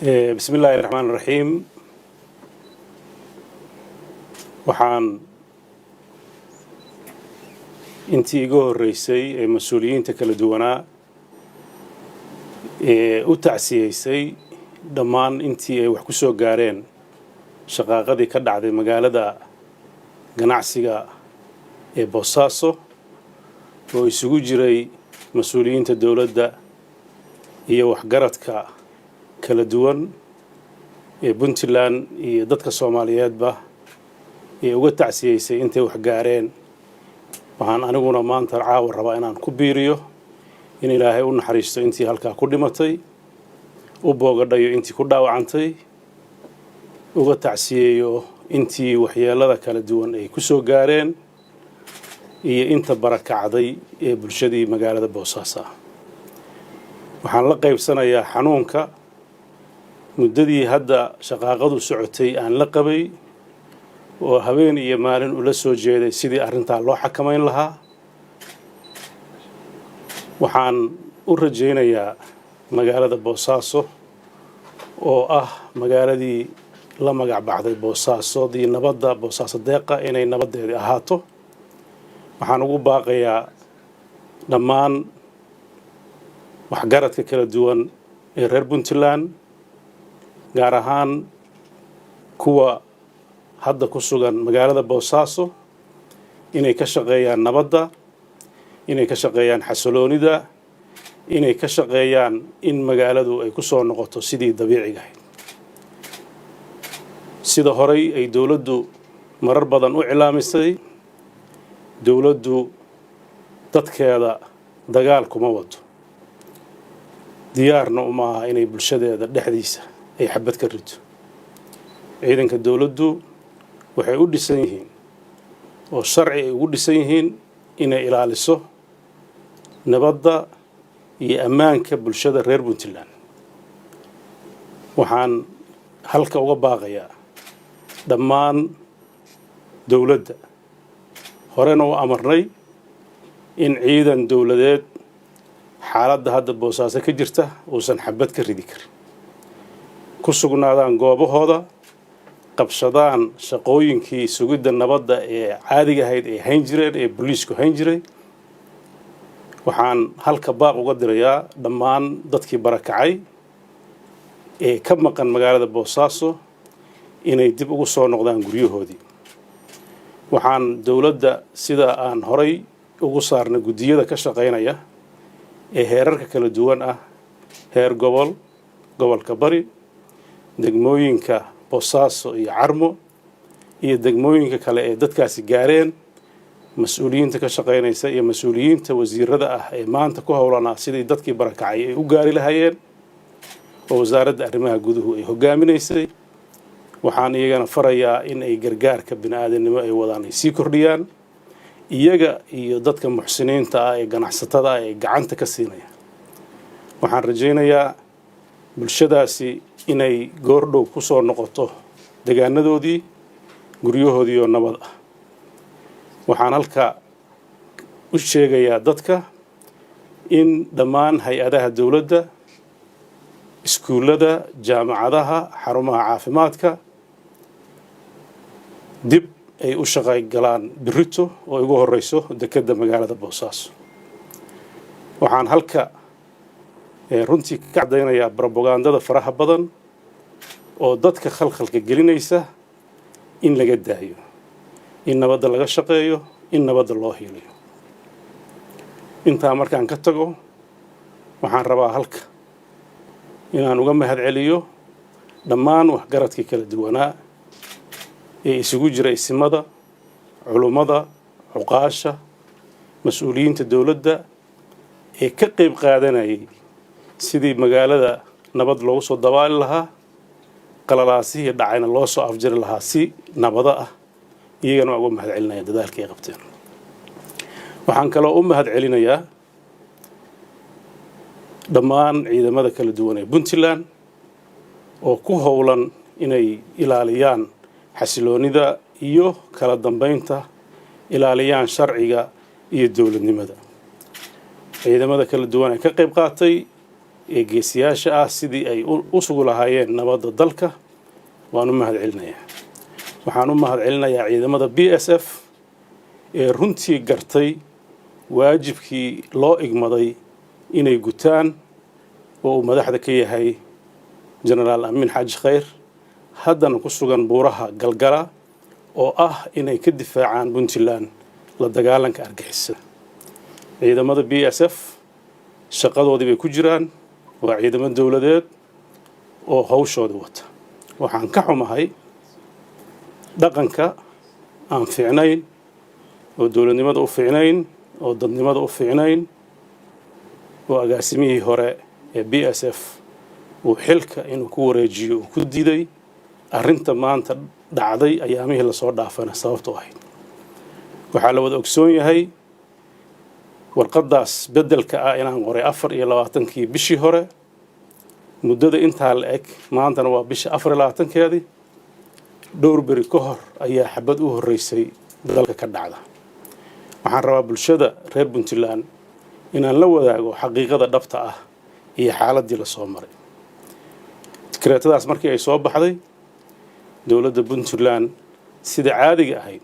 Bismi illaahi raxmaan raxiim. Waxaan intii iga horreysay ee mas-uuliyiinta kala duwanaa ee u tacsiyeysay dhammaan intii ay wax ku soo gaareen shaqaaqadii ka dhacday magaalada ganacsiga ee Boosaaso, oo isugu jiray mas-uuliyiinta dowladda iyo waxgaradka kala duwan ee Puntland iyo dadka Soomaaliyeedba ee uga tacsiyeysay intay wax gaareen. Waxaan aniguna maanta caawa rabaa inaan ku biiriyo in Ilaahay u naxariisto intii halkaa ku dhimatay, u boogadhayo intii ku dhaawacantay, uga tacsiyeeyo intii waxyeelada kala duwan ay ku soo gaareen iyo inta barakacday ee bulshadii magaalada Boosaaso ah. Waxaan la qaybsanayaa xanuunka muddadii hadda shaqaaqadu socotay aan la qabay, oo habeen iyo maalin ula soo jeeday sidii arrintaa loo xakamayn lahaa. Waxaan u rajaynayaa magaalada Boosaaso, oo ah magaaladii la magac baxday Boosaasoodii nabadda, Boosaaso deeqa, inay nabaddeedii ahaato. Waxaan ugu baaqayaa dhammaan waxgaradka kala duwan ee reer Puntland, gaar ahaan kuwa hadda ku sugan magaalada Boosaaso, inay ka shaqeeyaan nabadda, inay ka shaqeeyaan xasiloonida, inay ka shaqeeyaan in magaaladu ay ku soo noqoto sidii dabiiciga ahayd, sida horay ay dowladdu marar badan u cilaamisay. Dowladdu dadkeeda dagaal kuma wado, diyaarna uma aha inay bulshadeeda dhexdiisa ay xabad ka rito. Ciidanka dowladdu waxay u dhisan yihiin oo sharci ay ugu dhisan yihiin inay ilaaliso nabadda iyo ammaanka bulshada reer Puntland. Waxaan halka uga baaqayaa dhammaan dowladda, horena u amarnay, in ciidan dowladeed xaaladda hadda Boosaaso ka jirta uusan xabad ka ridi karin, ku sugnaadaan goobahooda, qabsadaan shaqooyinkii sugidda nabadda ee caadiga ahayd ee hayn jireen, ee booliisku hayn jiray. Waxaan halka baaq uga dirayaa dhammaan dadkii barakacay ee ka maqan magaalada Boosaaso inay dib ugu soo noqdaan guryahoodii. Waxaan dowladda, sida aan horay ugu saarnay guddiyada ka shaqaynaya ee heerarka kala duwan ah, heer gobol, gobolka Bari, degmooyinka Boosaaso iyo Carmo iyo degmooyinka kale ee dadkaasi gaareen, mas-uuliyiinta ka shaqaynaysa iyo mas-uuliyiinta wasiirada ah ee maanta ku howlanaa sidii dadkii barakacay ay u gaari lahayeen, oo Wasaaradda Arrimaha Guduhu ay hogaaminaysay, waxaan iyagana farayaa in ay gargaarka bini-aadamnimo ay wadaan ay sii kordhiyaan, iyaga iyo dadka muxsiniinta ah ee ganacsatada ah ee gacanta ka siinaya. Waxaan rajaynayaa bulshadaasi inay goordhow ku soo noqoto degaanadoodii, guryahoodii oo nabad ah. Waxaan halka u sheegayaa dadka in dhammaan hay-adaha dowladda, iskuullada, jaamacadaha, xarumaha caafimaadka dib ay u shaqay galaan birito, oo ugu horeyso dekedda magaalada Boosaaso. Waxaan halka runtii ka caddaynayaa brobagandada faraha badan oo dadka khalkhalka gelinaysa in laga daayo, in nabadda laga shaqeeyo, in nabadda loo hiiliyo. Intaa markaan ka tago, waxaan rabaa halka inaan uga mahad celiyo dhammaan waxgaradkii kala duwanaa ee isugu jira isimada, culummada, cuqaasha, mas-uuliyiinta dowladda ee ka qayb qaadanayay sidii magaalada nabad loogu soo dabaali lahaa, qalalaasihii dhacayna loo soo afjari lahaa si nabado ah. Iyagana waa uga mahad celinaya dadaalka ay qabteen. Waxaan kaloo u mahad celinayaa dhammaan ciidamada kala duwan ee Puntland oo ku howlan inay ilaaliyaan xasiloonida iyo kala dambeynta, ilaaliyaan sharciga iyo dowladnimada. Ciidamada kala duwan ee ka qayb qaatay Ee geesiyaasha ah, sidii ay u sugi lahaayeen nabadda dalka, waan u mahad celinayaa. Waxaan u mahad celinayaa ciidamada BSF ee runtii gartay waajibkii loo igmaday inay gutaan, oo uu madaxda ka yahay Jenaraal Amiin Xaaji Khayr, haddana ku sugan buuraha Galgala, oo ah inay ka difaacaan Puntland la dagaalanka argixisada. Ciidamada BSF shaqadoodii bay ku jiraan, waa ciidamo dowladeed oo hawshooda wata. Waxaan ka xumahay dhaqanka aan fiicnayn oo dowladnimada u fiicnayn oo dadnimada u fiicnayn oo agaasimihii hore ee BSF uu xilka inuu ku wareejiyo uu ku diiday. Arrinta maanta dhacday ayaamihii lasoo dhaafana sababtu ahayd waxaa la wada ogsoon yahay warqaddaas beddelka ah inaan qoray 24-kii bishii hore. Muddada intaa la eg, maantana waa bisha 24-keedii, dhowr beri ka hor ayaa xabad u horreysay dalka ka dhacda. Waxaan rabaa bulshada reer Puntland inaan la wadaago xaqiiqada dhabta ah iyo xaaladdii lasoo maray. Dikreetadaas markii ay soo baxday, dowladda Puntland sida caadiga ahayd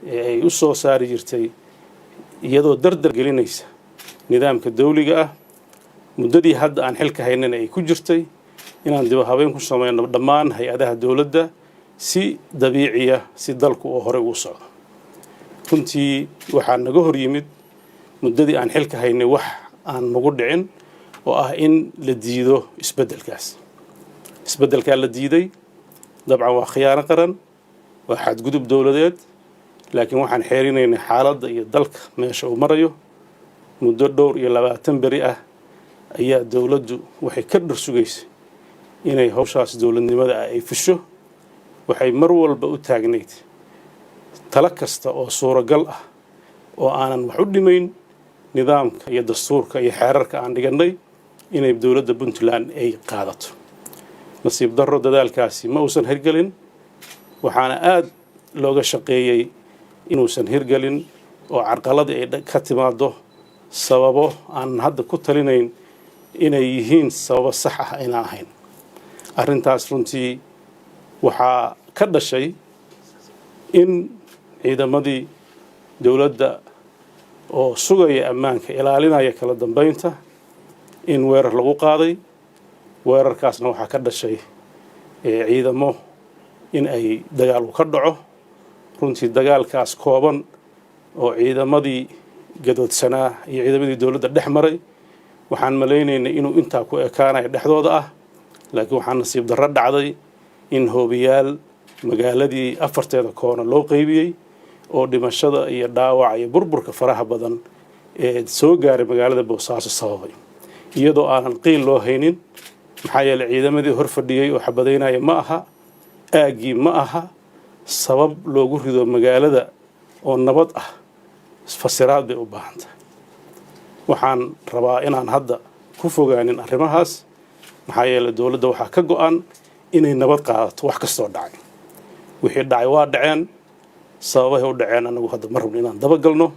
ee ay u soo saari jirtay, iyadoo dardar gelinaysa nidaamka dawliga ah, muddadii hadda aan xilka haynana ay ku jirtay inaan dib habeyn ku samayno dhammaan hay-adaha dowladda si dabiiciya, si dalku oo horey ugu socdo. Runtii waxaa naga hor yimid muddadii aan xilka haynay wax aan nagu dhicin, oo ah in la diido isbeddelkaas. Isbeddelkaa la diiday dabcan waa khiyaano qaran, waa xadgudub dowladeed, laakiin waxaan xeerinaynay xaaladda iyo dalka meesha uu marayo. Muddo dhowr iyo labaatan beri ah ayaa dowladdu waxay ka dhar sugaysay inay hawshaas dowladnimada ah ay fusho. Waxay mar walba u taagnayd talo kasta oo suuragal ah oo aanan wax u dhimayn nidaamka iyo dastuurka iyo xeerarka aan dhigannay inay dowladda Puntland ay qaadato. Nasiib darro, dadaalkaasi ma uusan hirgelin, waxaana aada looga shaqeeyey inuusan hirgelin oo carqaladii ay ka timaado sababo aanan hadda ku talinayn inay yihiin sababo sax ah aynaan ahayn. Arrintaas runtii waxaa ka dhashay in ciidamadii dowladda oo sugaya ammaanka, ilaalinaya kala dambeynta, in weerar lagu qaaday. Weerarkaasna waxaa ka dhashay ciidamo in ay dagaal u ka dhaco. Runtii dagaalkaas kooban oo ciidamadii gadoodsanaa iyo ciidamadii dowladda dhex maray, waxaan malaynaynay inuu intaa ku ekaanayo dhexdooda ah, laakiin waxaa nasiib darro dhacday in hoobiyaal magaaladii afarteeda koona loo qeybiyey, oo dhimashada iyo dhaawaca iyo burburka faraha badan ee soo gaaray magaalada Boosaaso sababay, iyadoo aanan qiil loo haynin, maxaa yeeley ciidamadii hor fadhiyey oo xabadaynaya ma aha, aaggii ma aha. Sabab loogu rido magaalada oo nabad ah fasiraad bay u baahan tahay. Waxaan rabaa inaan hadda ku fogaanin arrimahaas, maxaa yeeley dowladda waxaa ka go-an inay nabad qaadato. Wax kastoo dhacay, wixii dhacay waa dhaceen, sababahay u dhaceen anagu hadda ma rabno inaan dabagalno.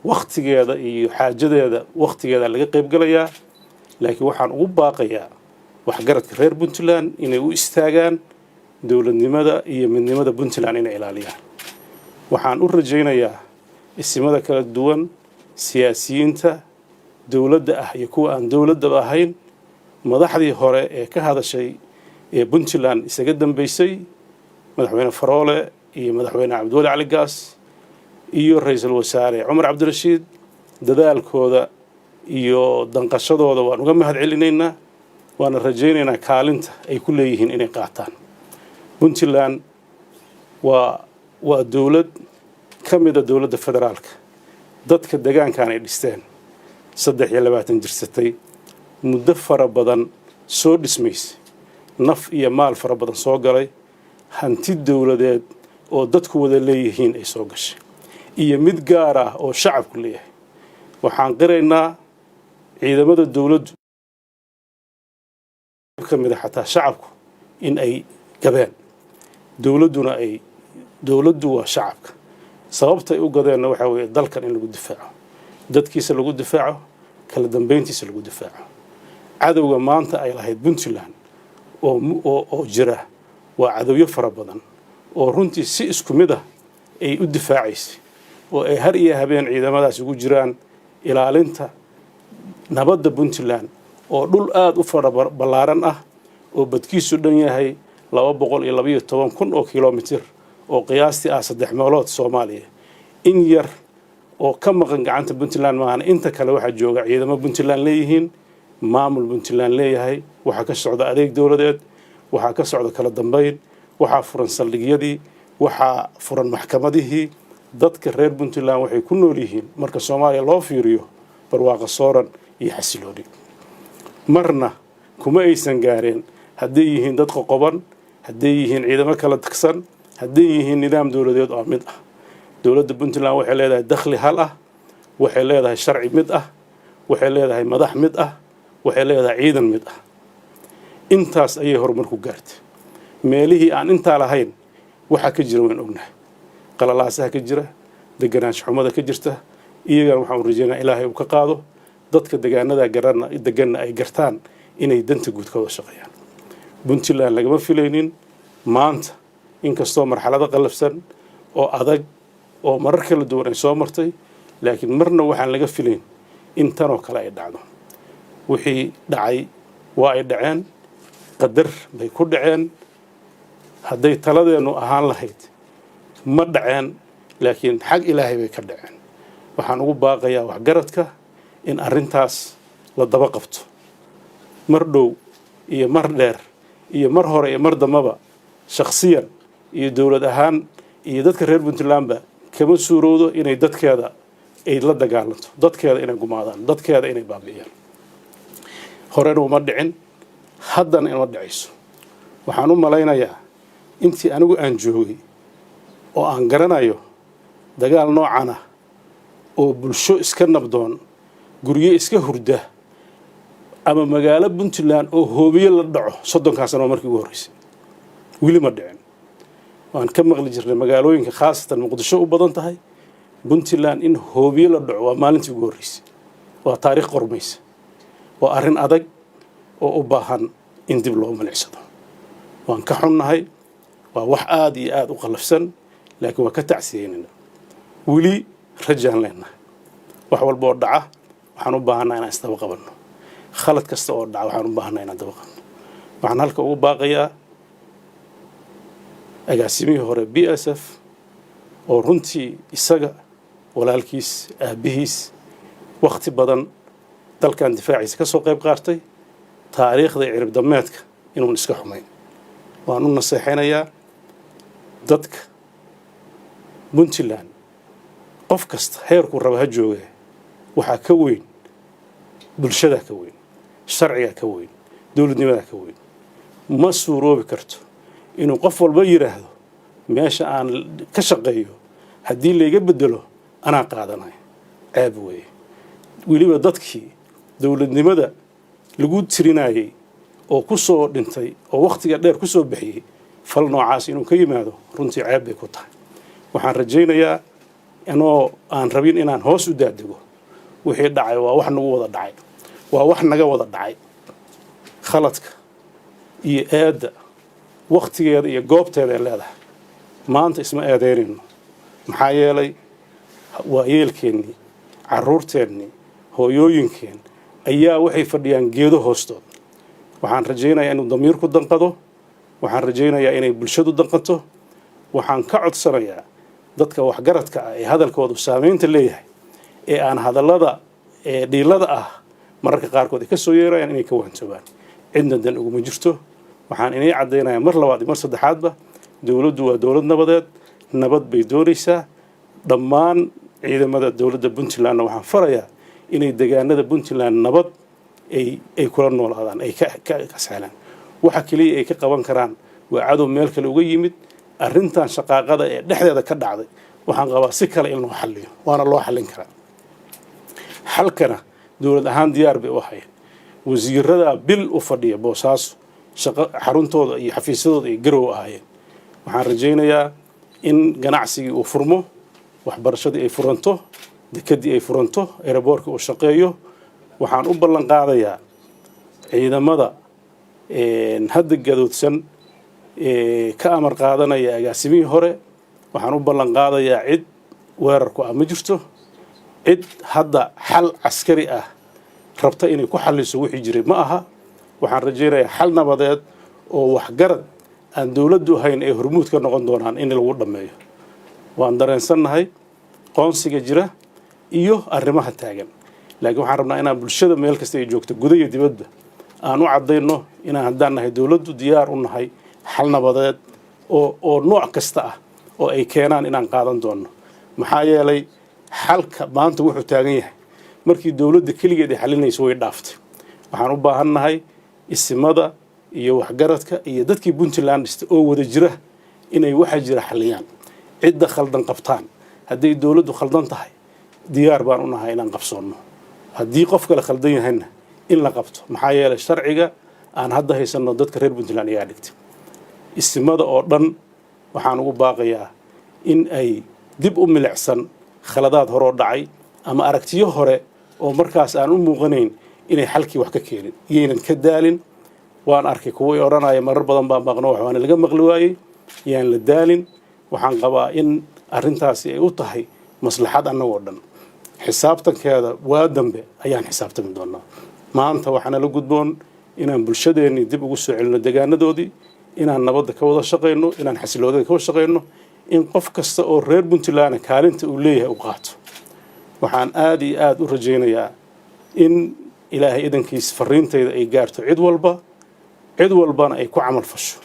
Wakhtigeeda iyo xaajadeeda wakhtigeeda laga qaybgalayaa, laakiin waxaan ugu baaqayaa waxgaradka reer Puntland inay u istaagaan dowladnimada iyo midnimada Puntland inay ilaaliyaan. Waxaan u rajaynayaa isimada kala duwan, siyaasiyiinta dowladda ah iyo kuwa aan dowladdaba ahayn, madaxdii hore ee ka hadashay ee Puntland isaga dambeysay, Madaxweyne Faroole iyo Madaxweyne Cabdiweli Cali Gaas iyo Ra-iisul Wasaare Cumar Cabdirashiid, dadaalkooda iyo danqashadooda waan uga mahad celinaynaa, waana rajaynaynaa kaalinta ay ku leeyihiin inay qaataan. Puntland waa dowlad ka mida dowladda federaalka, dadka degaankan ay dhisteen, 23 jirsatay, muddo fara badan soo dhismaysay, naf iyo maal fara badan soo galay, hanti dowladeed oo dadku wada leeyihiin ay soo gashay iyo mid gaar ah oo shacabku leeyahay. Waxaan qiraynaa ciidamada dowladdu ka mida xataa shacabku in ay gadeen, dowladduna ay dowladdu waa shacabka. Sababtay u gadeenna waxaa weeye dalkan in lagu difaaco, dadkiisa lagu difaaco, kala dambeyntiisa lagu difaaco. Cadowga maanta ay lahayd Puntland oo jira waa cadowyo fara badan oo runtii si isku mid ah ay u difaacaysay, oo ay har iyo habeen ciidamadaas ugu jiraan ilaalinta nabadda Puntland, oo dhul aada u fara ballaaran ah oo badkiisu dhan yahay 212,000 oo kilomitir, oo qiyaastii ah saddex meelood Soomaaliya. In yar oo ka maqan gacanta Puntland maahana, inta kale waxaa jooga ciidamo Puntland leeyihiin, maamul Puntland leeyahay. Waxaa ka socda adeeg dowladeed, waxaa ka socda kala dambeyn, waxaa furan saldhigyadii, waxaa furan maxkamadihii. Dadka reer Puntland waxay ku nool yihiin, marka Soomaaliya loo fiiriyo, barwaaqo sooran iyo xasilooni. Marna kuma aysan gaareen hadday yihiin dad qoqoban, hadday yihiin ciidamo kala tagsan, hadday yihiin nidaam dowladeed oo mid ah. Dowladda Puntland waxay leedahay dakhli hal ah, waxay leedahay sharci mid ah, waxay leedahay madax mid ah, waxay leedahay ciidan mid ah. Intaas ayay horumar ku gaartay. Meelihii aan intaa lahayn waxaa ka jira waan ognahay, qalalaasaha ka jira, deganaansho xumada ka jirta. Iyagana waxaan rajeynaa Ilaahay uu ka qaado, dadka degaanada garana deganna ay gartaan inay danta guud ka wada shaqeeyaan. Puntland lagama filaynin maanta, inkastoo marxalado qallafsan oo adag oo marar kala duwan ay soo martay, laakiin marna waxaan laga filayn in tanoo kale ay dhacdo. Wixii dhacay waa ay dhaceen, qadar bay ku dhaceen. Hadday taladeennu ahaan lahayd ma dhaceen, laakiin xag Ilaahay bay ka dhaceen. Waxaan ugu baaqayaa waxgaradka in arrintaas la daba qabto mar dhow iyo mar dheer iyo mar hore iyo mar dambaba. Shakhsiyan iyo dowlad ahaan iyo dadka reer Puntlandba kama suurowdo inay dadkeeda ay la dagaalanto, dadkeeda inay gumaadaan, dadkeeda inay baabi'iyaan. Horena uma dhicin, haddana inma dhicayso. Waxaan u malaynayaa intii anigu aan joogay oo aan garanayo, dagaal noocan ah oo bulsho iska nabdoon, guryo iska hurda ama magaalo Puntland oo hoobiye la dhaco, 30-kaa sano markii ugu horreysay. Weli ma dhicin. Waan ka maqli jirnay magaalooyinka, khaasatan Muqdisho u badan tahay. Puntland in hoobiye la dhaco waa maalintii ugu horreysay. Waa taariikh qormaysa, waa arrin adag oo u baahan in dib loo milicsado. Waan ka xunnahay, waa wax aada iyo aada u qallafsan, laakiin waa ka tacsiyeynayna. Weli rajaan leenahay. Wax walba oo dhaca waxaan u baahanaa inaan isdaba qabanno. Khalad kasta oo dhaca waxaan u baahanaa inaan daba qabno. Waxaan halka ugu baaqayaa agaasimihii hore BSF, oo runtii isaga, walaalkiis, aabbihiis wakhti badan dalkan difaaciisa ka soo qayb qaatay, taariikhda cirib dameedka inuun iska xumayn. Waan u naseexaynayaa dadka Puntland. Qof kasta heerkuu raba ha jooge, waxaa ka weyn bulshadaa, ka weyn sharcigaa, ka weyn dowladnimadaa ka weyn. Ma suuroobi karto inuu qof walba yidhaahdo meesha aan ka shaqeeyo haddii layga bedelo anaa qaadanaya. Ceeb weeye. Weliba dadkii dowladnimada lagu tirinayey oo ku soo dhintay oo wakhtiga dheer ku soo bixiyey, fal noocaas inuu ka yimaado runtii ceeb bay ku tahay. Waxaan rajaynayaa, anoo aan rabin inaan hoos u daadego, wixii dhacay waa wax nagu wada dhacay, waa wax naga wada dhacay. Khaladka iyo eedda wakhtigeeda iyo goobteeda ay leedahay. Maanta isma eedeynayno, maxaa yeelay waayeelkeennii, carruurteennii, hooyooyinkeen ayaa waxay fadhiyaan geedo hoostood. Waxaan rajaynayaa inuu damiirku danqado. Waxaan rajaynayaa inay bulshadu danqato. Waxaan ka codsanayaa dadka waxgaradka ah ee hadalkoodu saameynta leeyahay, ee aan hadallada ee dhiilada ah mararka qaarkood ay ka soo yeerayaan, inay ka waantoobaan. Cidna dan uguma jirto. Waxaan inay caddaynayaa mar labaad iyo mar saddexaadba, dowladdu waa dowlad nabadeed, nabad bay doonaysaa. Dhammaan ciidamada dowladda Puntlandna waxaan farayaa inay degaanada Puntland nabad ay kula noolaadaan, ay ka kasaalaan. Waxa keliya ay ka qaban karaan waa cadow meel kale uga yimid. Arrintan shaqaaqada ee dhexdeeda ka dhacday waxaan qabaa si kale in loo xalliyo, waana loo xallin karaa. Xalkana dowlad ahaan diyaar bay u ahayeen. Wasiirada bil u fadhiya Boosaaso, shaqo xaruntooda iyo xafiisyadooda ay Garow ahaayeen. Waxaan rajaynayaa in ganacsigii uu furmo, waxbarashadii ay furanto, dekedii ay furanto, airport-kii uu shaqeeyo. Waxaan u ballan qaadayaa ciidamada Puntland Ciidamada hadda gadoodsan ka amar qaadanaya agaasimihii hore, waxaan u ballan qaadayaa cid weerarku ah ma jirto. Cid hadda xal caskari ah rabta inay ku xalliso wixii jiray ma aha. Waxaan rajaynayaa xal nabadeed oo waxgarad aan dowladdu ahayn ay hormuud ka noqon doonaan in lagu dhammeeyo. Waan dareensannahay qoonsiga jira iyo arrimaha taagan, laakiin waxaan rabnaa inaan bulshada meel kasta ay joogto, guda iyo dibadba, aan u caddayno inaan haddaan nahay dowladdu diyaar u nahay xal nabadeed oo nooc kasta ah oo ay keenaan inaan qaadan doonno. Maxaa yeelay, xalka maanta wuxuu taagan yahay markii dowladda keligeed ay xalinayso way dhaaftay. Waxaan u baahannahay isimada iyo waxgaradka iyo dadkii Puntland dhistay oo wada jira inay waxa jira xaliyaan, cidda khaldan qabtaan. Hadday dowladdu khaldan tahay, diyaar baan u nahay inaan qabsoonno. Haddii qof kale khaldan yahayna, in la qabto. Maxaa yeelay, sharciga aan hadda haysanno dadka reer Puntland ayaa dhigtay. Isimada oo dhan waxaan ugu baaqayaa in ay dib u milicsan khaladaad horoo dhacay ama aragtiyo hore oo markaas aan u muuqanayn inay xalkii wax ka keenin, yaynan ka daalin. Waan arkay kuwii odhanaya marar badan baan baaqno, wax waana laga maqli waayey. Yaan la daalin. Waxaan qabaa in arrintaasi ay u tahay maslaxad annagoo dhan. Xisaabtankeeda waa dambe ayaan xisaabtami doonaa. Maanta waxaana la gudboon inaan bulshadeennii dib ugu soo celino degaanadoodii, inaan nabadda ka wada shaqayno, inaan xasiloodada ka wada shaqayno, in qof kasta oo reer Puntland kaalinta uu leeyahay u qaato. Waxaan aada iyo aada u rajaynayaa in Ilaahay idankiis fariintayda ay gaarto cid walba, cid walbana ay ku camal fasho.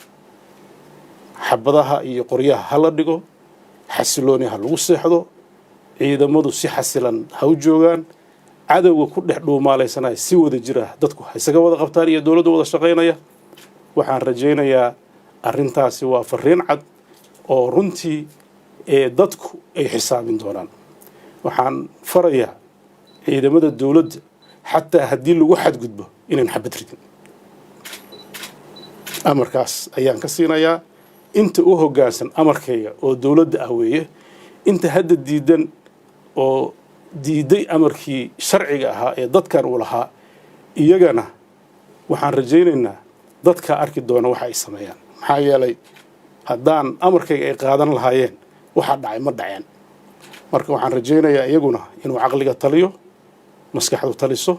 Xabadaha iyo qoryaha ha la dhigo, xasilooni ha lagu seexdo, ciidamadu si xasilan ha u joogaan, cadowga ku dhex dhuumaalaysanaya si wada jira dadku ha isaga wada qabtaan iyo dowladdu wada shaqaynaya. Waxaan rajaynayaa arrintaasi waa fariin cad oo runtii ee dadku ay xisaabin doonaan. Waxaan farayaa ciidamada dowladda, xataa haddii lagu xadgudbo, inaan xabad ridin. Amarkaas ayaan ka siinayaa inta u hoggaansan amarkayga oo dowladda ah weeye. Inta hadda diidan oo diiday amarkii sharciga ahaa ee dadkan uu lahaa, iyagana waxaan rajaynaynaa dadkaa arki doona waxa ay sameeyaan. Maxaa yeelay, haddaan amarkayga ay qaadan lahaayeen, waxaa dhacay ma dhaceen. Marka waxaan rajaynayaa iyaguna inuu caqliga taliyo, maskaxdu taliso,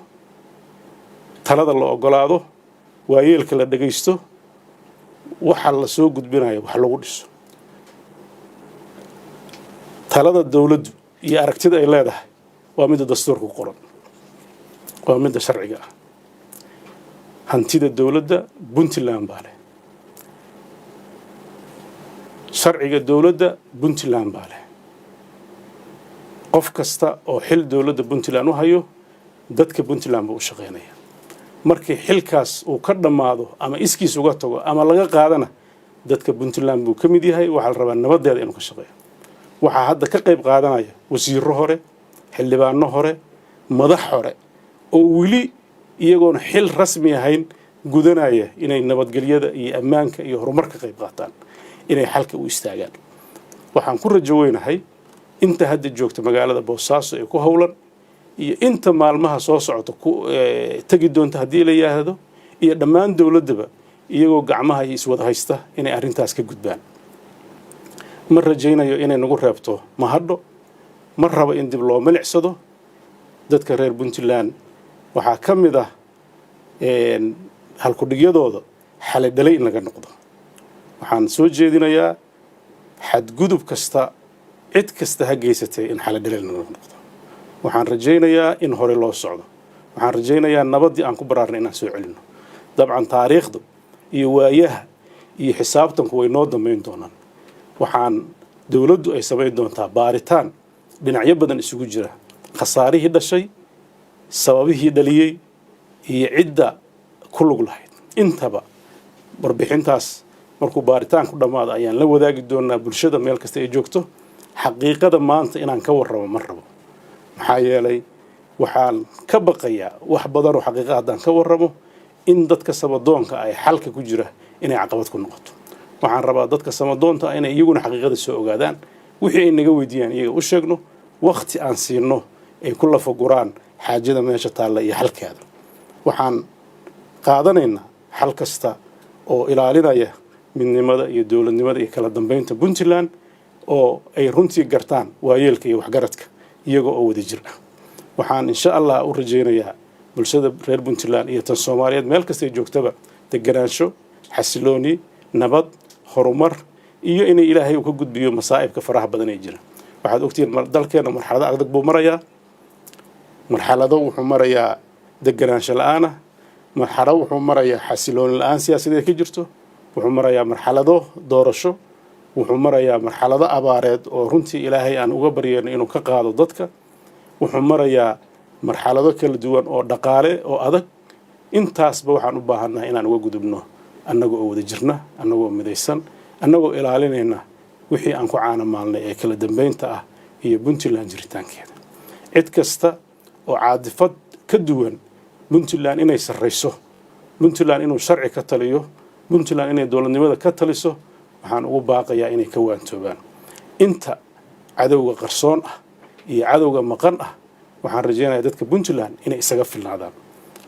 talada la ogolaado, waayeelka la dhegaysto, waxa la soo gudbinayo wax lagu dhiso. Talada dowladdu iyo aragtida ay leedahay waa midda dastuurka ku qoran, waa midda sharciga ah. Hantida dowladda Puntland baa leh, sharciga dowladda Puntland baa leh. Qof kasta oo xil dowladda Puntland u hayo, dadka Puntland buu u shaqaynaya. Markii xilkaas uu ka dhammaado ama iskiis uga tago ama laga qaadana, dadka Puntland buu ka mid yahay. Waxaa la rabaa nabaddeeda inuu ka shaqeeyo. Waxaa hadda ka qayb qaadanaya wasiirro hore, xildhibaano hore, madax hore oo weli iyagoon xil rasmi ahayn gudanaya inay nabadgelyada iyo ammaanka iyo horumar ka qayb qaataan, inay xalka u istaagaan. Waxaan ku rajo weynahay inta hadda joogta magaalada Boosaaso ee ku howlan iyo inta maalmaha soo socota ku tegi doonta haddii la yidhaahdo, iyo dhammaan dowladdaba, iyagoo gacmaha iyo iswada haysta, inay arrintaas ka gudbaan. Ma rajaynayo inay nagu reebto mahadho. Ma rabo in dib loo milicsado. Dadka reer Puntland waxaa ka mid ah halkudhigyadooda xalay dhalay in laga noqdo. Waxaan soo jeedinayaa xadgudub kasta, cid kasta ha geysatay, in xalay dhalay laga noqdo. Waxaan rajaynayaa in hore loo socdo. Waxaan rajaynayaa nabaddii aan ku baraarnay inaan soo celinno. Dabcan taariikhdu iyo waayaha iyo xisaabtanku way noo dambayn doonaan. Waxaan dowladdu ay samayn doontaa baaritaan dhinacyo badan isugu jira, khasaarihii dhashay, sababihii dhaliyey iyo cidda ku lug lahayd intaba. Warbixintaas markuu baaritaanku dhammaado ayaan la wadaagi doonaa bulshada meel kasta ay joogto. Xaqiiqada maanta inaan ka warramo ma rabo, maxaa yeelay waxaan ka baqayaa wax badan oo xaqiiqa haddaan ka warramo in dadka samadoonka ay xalka ku jira inay caqabad ku noqoto. Waxaan rabaa dadka samadoonta ah inay iyaguna xaqiiqada soo ogaadaan, wixii ay naga weydiiyaan iyaga u sheegno, wakhti aan siino ay ku lafaguraan xaajada meesha taalla iyo xalkeeda. Waxaan Qaadanaynaa xal kasta oo ilaalinaya midnimada iyo dowladnimada iyo kala dambeynta Puntland, oo ay runtii gartaan waayeelka iyo waxgaradka iyaga oo wada jir ah. Waxaan insha Allah u rajaynayaa bulshada reer Puntland iyo tan Soomaaliyeed meel kastay joogtaba deganaansho, xasilooni, nabad, horumar iyo inay Ilaahay uu ka gudbiyo masaa'ibka faraha badan ee jira. Waxaad ogtihiin dalkeena marxalado adag buu marayaa. Marxalado wuxuu marayaa deganaansho la-aan ah, marxalado wuxuu marayaa xasilooni la-aan siyaasadeed ka jirto, wuxuu marayaa marxalado doorasho, wuxuu marayaa marxalado abaareed oo runtii Ilaahay aan uga baryeyno inuu ka qaado dadka, wuxuu marayaa marxalado kala duwan oo dhaqaale oo adag. Intaasba waxaan u baahannahay inaan uga gudubno annaga oo wada jirna, annagoo midaysan, annagoo ilaalinayna wixii aan ku caana maalnay ee kala dambeynta ah iyo Puntland jiritaankeeda. Cid kasta oo caadifad ka duwan Puntland inay sarrayso, Puntland inuu sharci ka taliyo, Puntland inay dowladnimada ka taliso, waxaan ugu baaqayaa inay ka waantoobaan. Inta cadowga qarsoon ah iyo cadowga maqan ah, waxaan rajaynayaa dadka Puntland inay isaga filnaadaan,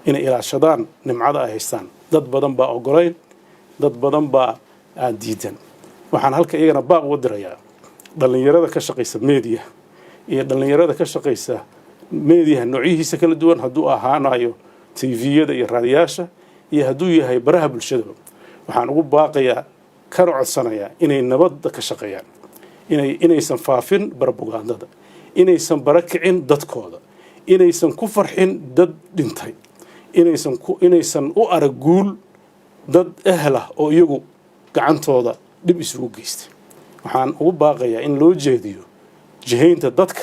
inay ilaashadaan nimcada ay haystaan. Dad badan baa ogolayn, dad badan baa aan diidan. Waxaan halka iyagana baaq uga dirayaa dhallinyarada ka shaqaysa media iyo dhallinyarada ka shaqaysa meediyaha noocyihiisa kala duwan, hadduu ahaanayo TV-yada iyo raadiyaasha iyo hadduu yahay baraha bulshadaba. Waxaan ugu baaqayaa kana codsanayaa inay nabadda ka shaqeeyaan, inaysan faafin barobagandada, inaysan bara kicin dadkooda, inaysan ku farxin dad dhintay, inaysan u arag guul dad ehlah oo iyagu gacantooda dhib isugu geystay. Waxaan ugu baaqayaa in loo jeediyo jihaynta dadka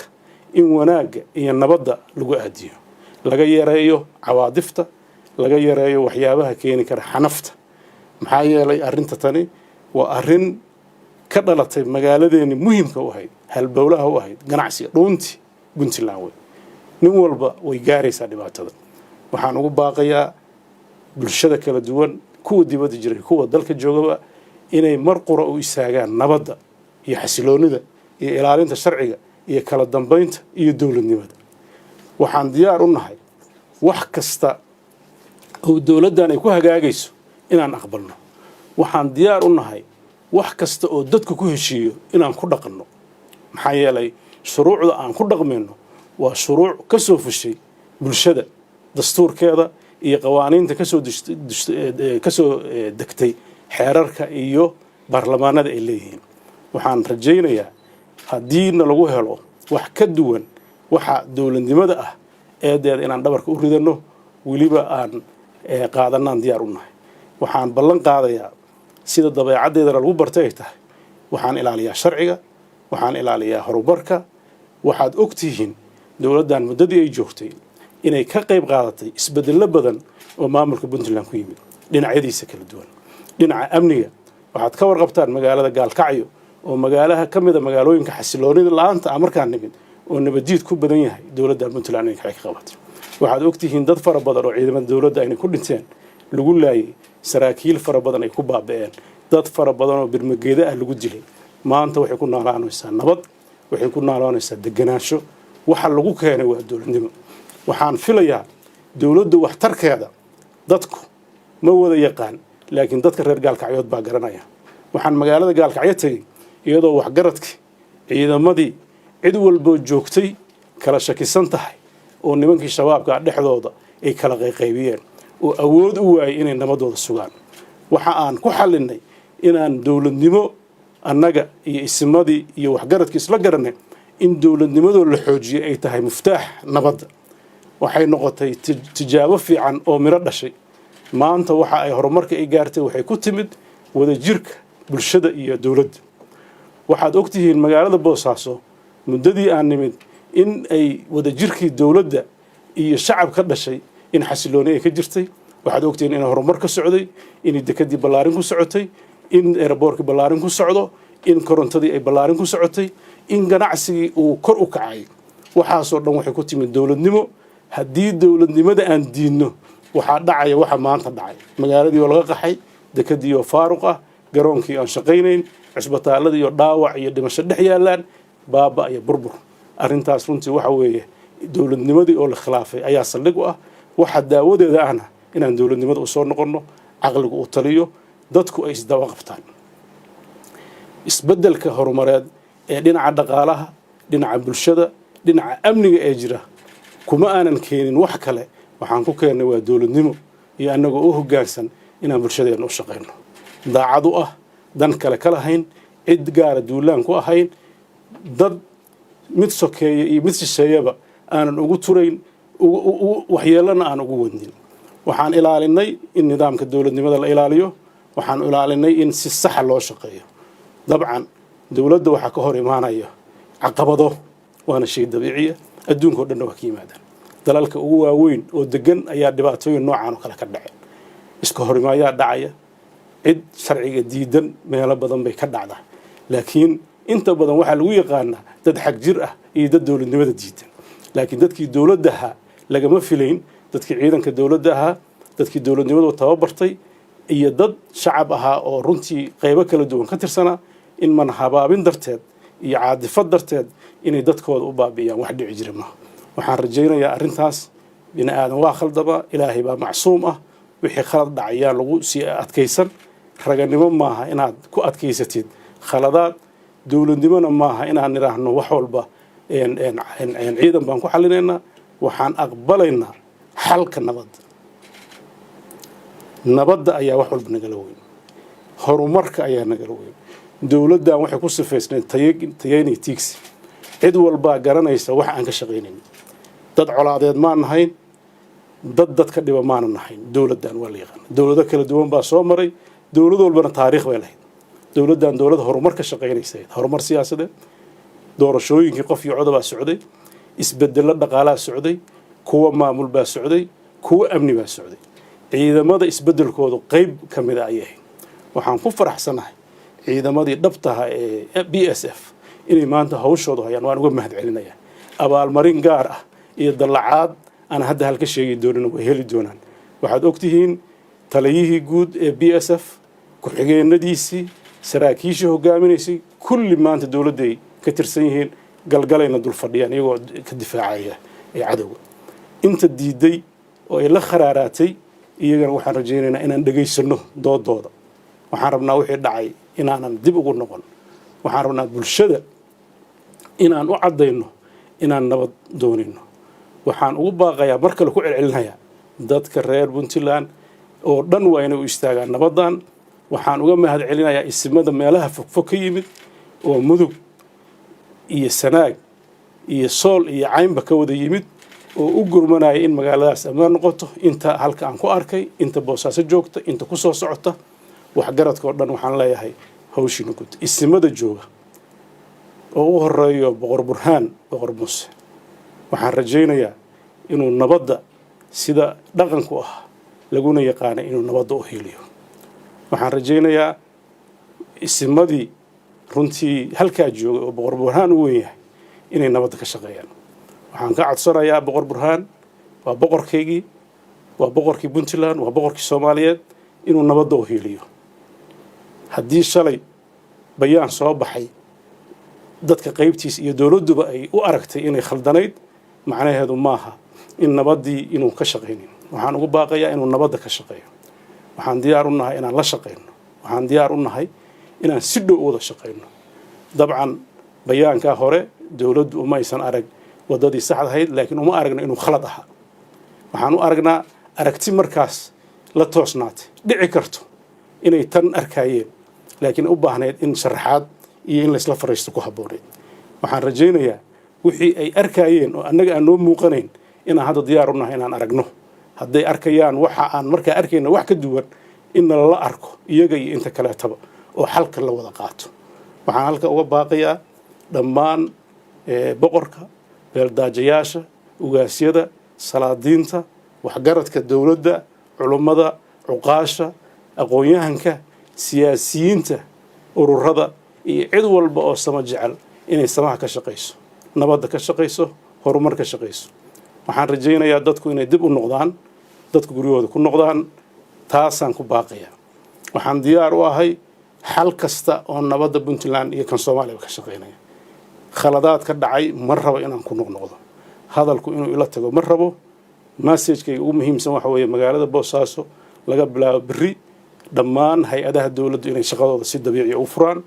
in wanaagga iyo nabadda lagu aadiyo, laga yareeyo cawaadifta, laga yareeyo waxyaabaha keeni kara xanafta. Maxaa yeelay, arrinta tani waa arrin ka dhalatay magaaladeeni muhiimka u ahayd, halbowlaha u ahayd ganacsiga, dhuunti Puntland wey. Nin walba way gaaraysaa dhibaatada. Waxaan ugu baaqayaa bulshada kala duwan, kuwa dibadda jiray, kuwa dalka joogaba, inay mar qura u istaagaan nabadda iyo xasiloonida iyo ilaalinta sharciga iyo kala dambeynta iyo dowladnimada. Waxaan diyaar u nahay wax kasta oo dowladdan ay ku hagaagayso inaan aqbalno. Waxaan diyaar u nahay wax kasta oo dadku ku heshiiyo inaan ku dhaqanno. Maxaa yeelay, shuruucda aan ku dhaqmayno waa shuruuc ka soo fushay bulshada, dastuurkeeda iyo qawaaniinta kasoo degtay xeerarka iyo baarlamaanada ay leeyihiin. Waxaan rajaynayaa haddiina lagu helo wax ka duwan waxa dowladnimada ah, eedeeda inaan dhabarka u ridanno, weliba aan qaadanaan diyaar u nahay. Waxaan ballan qaadayaa, sida dabeecaddeedana lagu bartay ay tahay, waxaan ilaaliyaa sharciga, waxaan ilaaliyaa horumarka. Waxaad og tihiin dowladdan muddadii ay joogtay inay ka qayb qaadatay isbedello badan oo maamulka Puntland ku yimid dhinacyadiisa kala duwan. Dhinaca amniga, waxaad ka warqabtaan magaalada Gaalkacyo oo magaalaha ka mida magaalooyinka xasiloonida la-aanta ah markaan nimid oo nabadiid ku badan yahay, dowladda Puntland inay ka qabatay. Waxaad ogtihiin dad fara badan oo ciidamada dowladda aynay ku dhinteen, lagu laayay, saraakiil fara badan ay ku baaba'een, dad fara badan oo birmageeda ah lagu dilay. Maanta waxay ku noolaanaysaa nabad, waxay ku noolaanaysaa deganaansho. Waxa lagu keenay waa dowladnimo. Waxaan filayaa dowladda waxtarkeeda dadku ma wada yaqaan, laakiin dadka reer Gaalkacyood baa garanaya. Waxaan magaalada Gaalkacyo tegey iyadoo waxgaradkii, ciidamadii, cid walboo joogtay kala shakisan tahay, oo nimankii Shabaabka dhexdooda ay kala qayqaybiyeen oo awood u waayay inay nabadooda sugaan. Waxa aan ku xallinay inaan dowladnimo annaga iyo isimadii iyo waxgaradkii isla garanay in dowladnimadoo la xoojiyay ay tahay muftaax nabadda. Waxay noqotay tijaabo fiican oo miro dhashay. Maanta waxa ay horumarka ay gaartay waxay ku timid wadajirka bulshada iyo dowladda. Waxaad ogtihiin magaalada Boosaaso muddadii aan nimid in ay wadajirkii dowladda iyo shacab ka dhashay in xasilooni ay ka jirtay. Waxaad ogtihiin in horumar ka socday, in dekadii ballaarin ku socotay, in airport-kii ballaarin ku socdo, in korontadii ay ballaarin ku socotay, in ganacsigii uu kor u kacay. Waxaasoo dhan waxay ku timid dowladnimo. Haddii dowladnimada aan diidno, waxaa dhacaya waxa maanta dhacay: magaaladii oo laga qaxay, dekadii oo faaruq ah, garoonkii aan shaqaynayn, cusbitaaladii oo dhaawac iyo dhimasho dhex yaalaan, baaba iyo burbur. Arrintaas runtii waxa weeye dowladnimadii oo la khilaafay ayaa saldhig u ah. Waxa daawadeeda ahna Inaan dowladnimada usoo noqonno, caqligu uu taliyo, dadku ay isdaba qabtaan. Isbeddelka horumareed ee dhinaca dhaqaalaha, dhinaca bulshada, dhinaca amniga ee jira kuma aanan keenin wax kale. Waxaan ku keennay waa dowladnimo iyo annagoo u hoggaansan inaan bulshadeenna u shaqayno, daacad u ah, dan kale ka lahayn, cid gaara duulaan ku ahayn, dad mid sokeeya iyo mid shisheeyaba aanan ugu turayn, waxyeelana aan ugu wadnin. Waxaan ilaalinay in nidaamka dowladnimada la ilaaliyo. Waxaan ilaalinay in si saxa loo shaqeeyo. Dabcan, dowladda waxaa ka hor imaanaya caqabado, waana shay dabiiciya, adduunka o dhanna waa ka yimaadaan. Dalalka ugu waaweyn oo degan ayaa dhibaatooyin noocaan oo kale ka dhaceen. Iska horimaayaa dhacaya, cid sharciga diidan meelo badan bay ka dhacdaa, laakiin inta badan waxaa lagu yaqaanaa dad xag jir ah iyo dad dowladnimada diidan. Laakiin dadkii dowladda ahaa lagama filayn, dadkii ciidanka dowladda ahaa, dadkii dowladnimadu tababartay iyo dad shacab ahaa oo runtii qaybo kala duwan ka tirsanaa, in man habaabin darteed iyo caadifad darteed inay dadkooda u baabi'iyaan, wax dhici jira maaha. Waxaan rajaynayaa arrintaas, bini aadan waa khaldama, Ilaahay baa macsuum ah. Wixii khalad dhacayaan lagu sii adkaysan. Raganimo maaha inaad ku adkaysatid khaladaad. Dowladnimona maaha inaan nidhaahno wax walba ciidan baan ku xallinaynaa. Waxaan aqbalaynaa xalka nabadda. Nabadda ayaa wax walba nagala weyn, horumarka ayaa nagala weyn. Dowladdan waxay ku sifaysnayd tayeynay, tiigsi. Cid walbaa garanaysa wax aan ka shaqaynayn. Dad colaadeed maan nahayn, dad dadka dhiba maana nahayn. Dowladdan waa la yaqaana. Dowlado kala duwan baa soo maray, dowlad walbana taariikh bay lahayd. Dowladdan dowlad horumar ka shaqaynaysa, horumar siyaasadeed, doorashooyinkii qof iyo codobaa socday, isbedello dhaqaalaa socday, kuwa maamul baa socday, kuwa amni baa socday. Ciidamada isbedelkoodu qeyb ka mida ayay ahayd. Waxaan ku faraxsanahay ciidamadii dhabtaha ee BSF inay maanta hawshoodu hayaan. Waan uga mahad celinayaa. Abaalmarin gaar ah iyo dallacaad aan hadda halka sheegi doonin way heli doonaan. Waxaad ogtihiin taliyihii guud ee BSF, ku-xigeenadiisii, saraakiishii hogaaminaysay, kulli maanta dowladday ka tirsan yihiin, Galgalayna dul fadhiyaan iyagoo ka difaacaya ee cadowga. Inta diiday oo ay la kharaaraatay iyagana waxaan rajaynaynaa inaan dhegaysanno doodooda. Waxaan rabnaa wixii dhacay inaanan dib ugu noqon. Waxaan rabnaa bulshada inaan u caddayno inaan nabad doonayno. Waxaan ugu baaqayaa, mar kale ku celcelinayaa, dadka reer Puntland oo dhan waa inay u istaagaan nabaddan. Waxaan uga mahad celinayaa isimada meelaha fogfog ka yimid oo Mudug iyo Sanaag iyo Sool iyo Caynba ka wada yimid oo u gurmanaya in magaaladaas ammaan noqoto. Inta halka aan ku arkay, inta Boosaaso joogta, inta ku soo socota, waxgaradka oo dhan waxaan leeyahay hawshiina guud. Isimada jooga oo u horeeyo Boqor Burhaan Boqor Muuse, waxaan rajaynayaa inuu nabadda sida dhaqanku ah laguna yaqaanay inuu nabadda u hiiliyo. Waxaan rajaynayaa isimadii runtii halkaa joogay oo Boqor Burhaan u weyn yahay inay nabadda ka shaqeeyaan. Waxaan ka codsanayaa Boqor Burhaan, waa boqorkaygii, waa boqorkii Puntland, waa boqorkii Soomaaliyeed, inuu nabadda u hiiliyo. Haddii shalay bayaan soo baxay dadka qaybtiisa iyo dowladduba ay u aragtay inay khaldanayd, macnaheedu maaha in nabaddii inuu ka shaqaynin. Waxaan ugu baaqayaa inuu nabadda ka shaqeeyo. Waxaan diyaar u nahay inaan la shaqayno. Waxaan diyaar u nahay inaan si dhow u wada shaqayno. Dabcan, bayaankaa hore dowladdu uma aysan arag waddadii saxda ahayd, laakiin uma aragna inuu khalad ahaa. Waxaan u aragnaa aragti markaas la toosnaatay. Dhici karto inay tan arkaayeen, laakiin u baahnayd in sharaxaad iyo in laysla fariisto ku habbooneyd. Waxaan rajaynayaa wixii ay arkaayeen oo annaga aan noo muuqanayn inaan hadda diyaar u nahay inaan aragno. Hadday arkayaan waxa aan markaa arkayna wax ka duwan, in nalala arko iyaga iyo inta kaleetaba oo xalka la wada qaato. Waxaan halka uga baaqayaa dhammaan boqorka, beeldaajayaasha, ugaasyada, salaadiinta, waxgaradka dowladda, culummada, cuqaasha, aqoon-yahanka, siyaasiyiinta, ururada iyo cid walba oo sama jecel inay samaha ka shaqayso, nabadda ka shaqayso, horumar ka shaqayso. Waxaan rajaynayaa dadku inay dib u noqdaan, dadku guryahooda ku noqdaan. Taasaan ku baaqayaa. Waxaan diyaar u ahay xal kasta oo nabadda Puntland iyo kan Soomaaliya ka shaqaynaya. Khaladaad ka dhacay ma rabo inaan ku noqnoqdo. Hadalku inuu ila tago ma rabo. Messagekayga ugu muhiimsan waxa weeye, magaalada Boosaaso laga bilaabo berri dhammaan hay-adaha dowladdu inay shaqadooda si dabiiciya u furaan,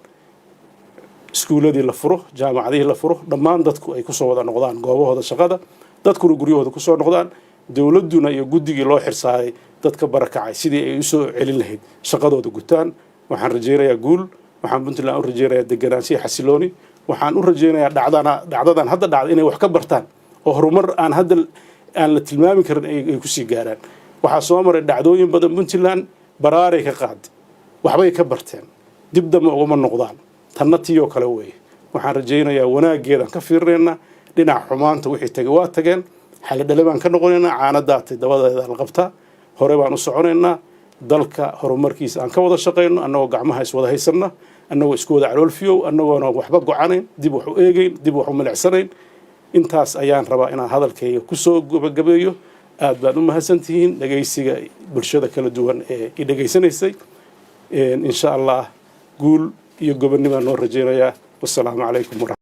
iskuuladii la furo, jaamacadihii la furo, dhammaan dadku ay kusoo wada noqdaan goobahooda shaqada, dadkuna guryahooda kusoo noqdaan, dowladduna iyo guddigii loo xirsaaray dadka barakacay sidii ay usoo celin lahayd shaqadooda gutaan. Waxaan rajaynayaa guul. Waxaan Puntland u rajaynayaa deganaanshiya, xasilooni. Waxaan u rajaynayaa dhacdana dhacdadan hadda dhacda inay wax ka bartaan oo horumar aan hadda aan la tilmaami karin ay kusii gaaraan. Waxaa soo maray dhacdooyin badan Puntland, baraaray ka qaaday, waxbay ka barteen, dib dambe ugama noqdaan. Tanna tiyoo kale weeye. Waxaan rajaynayaa wanaaggeedaan ka fiirinaynaa, dhinaca xumaanta wixii tagay waa tageen, xalidhale baan ka noqonaynaa, caana daatay dabadeeda la qabtaa. Hore baan u soconaynaa. Dalka horumarkiisa aan ka wada shaqayno, annagoo gacmaha iswada haysanna, annagoo isku wada caloolfiyow, annagoona waxba gocanayn, dib wax u eegayn, dib wax u milicsanayn. Intaas ayaan rabaa inaan hadalkayga kusoo gabagabeeyo. Aad baad u mahadsantihiin dhegaysiga bulshada kala duwan ee i dhegaysanaysay. Insha Allah guul iyo gobonnibaan noo rajaynayaa. Wasalaamu calaykum.